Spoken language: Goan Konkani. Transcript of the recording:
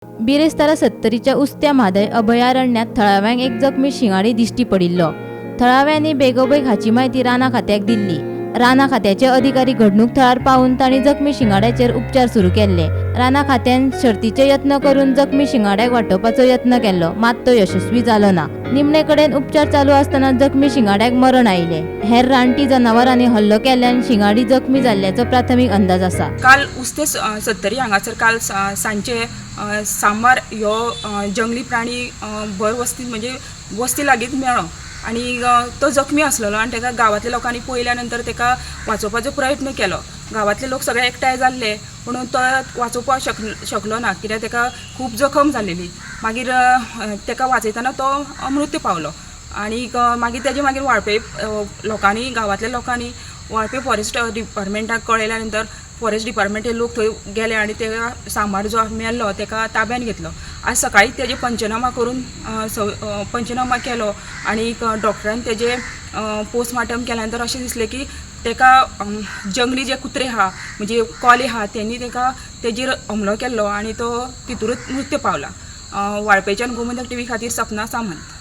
बिरेस्तारा सत्तरीच्या उस्त्या म्हादय अभयारण्यांत थळाव्यांक एक जखमी शिंगाडी दिश्टी पडिल्लो. थळाव्यांनी बेगोबेग हाची म्हायती रानां खात्याक दिल्ली. रानां खात्याचे अधिकारी घडणूक थळार पावून तांणी जखमी शिंगाड्याचेर उपचार सुरू केल्ले. रानां खात्यान शर्तीचे यत्न करून जखमी शिंगाड्याक वाटोवपाचो यत्न केल्लो, मात तो यशस्वी जालो ना. निमणे कडेन उपचार चालू आसतना जखमी शिंगाड्याक मरण आयलें. हेर रानटी जनावरांनी हल्लो केल्ल्यान शिंगाडी जखमी जाल्ल्याचो प्राथमीक अंदाज आसा. काल उस्ते सत्तरी हांगासर काल सांजचे सांबार ह्यो जंगली प्राणी भर वस्ती म्हणजे वस्ती लागींच मेळ्ळो आनी तो जखमी आसलेलो आनी ताका गांवांतल्या लोकांनी पळयल्या नंतर ताका वाचोवपाचो प्रयत्न केलो. गांवांतले लोक सगळे एकठांय जाल्ले पूण तो वाचोवपाक शकलो ना, कित्याक ताका खूब जखम जाल्लेली. मागीर ताका वाचयतना तो मृत्यू पावलो आनी मागीर तेजे मागीर वाळपय लोकांनी, गांवांतल्या लोकांनी वाळपय फॉरेस्ट डिपार्टमेंटाक कळयल्या नंतर फॉरेस्ट डिपार्टमेंटे लोक थंय गेले आनी तेका सांबार जो मेल्लो तेका ताब्यान घेतलो. आज सकाळी तेजे पंचनामा करून पंचनामा केलो आनी डॉक्टरान तेजे पोस्टमार्टम केल्या नंतर अशें दिसलें की तेका जंगली जे कुत्रे आहा म्हणजे कोले आहा तेणी तेका तेजेर हमलो केल्लो आनी तो तितूनच मृत्यू पावला. वाळपयच्यान गोमंतक टीव्ही खातीर सपना सामंत.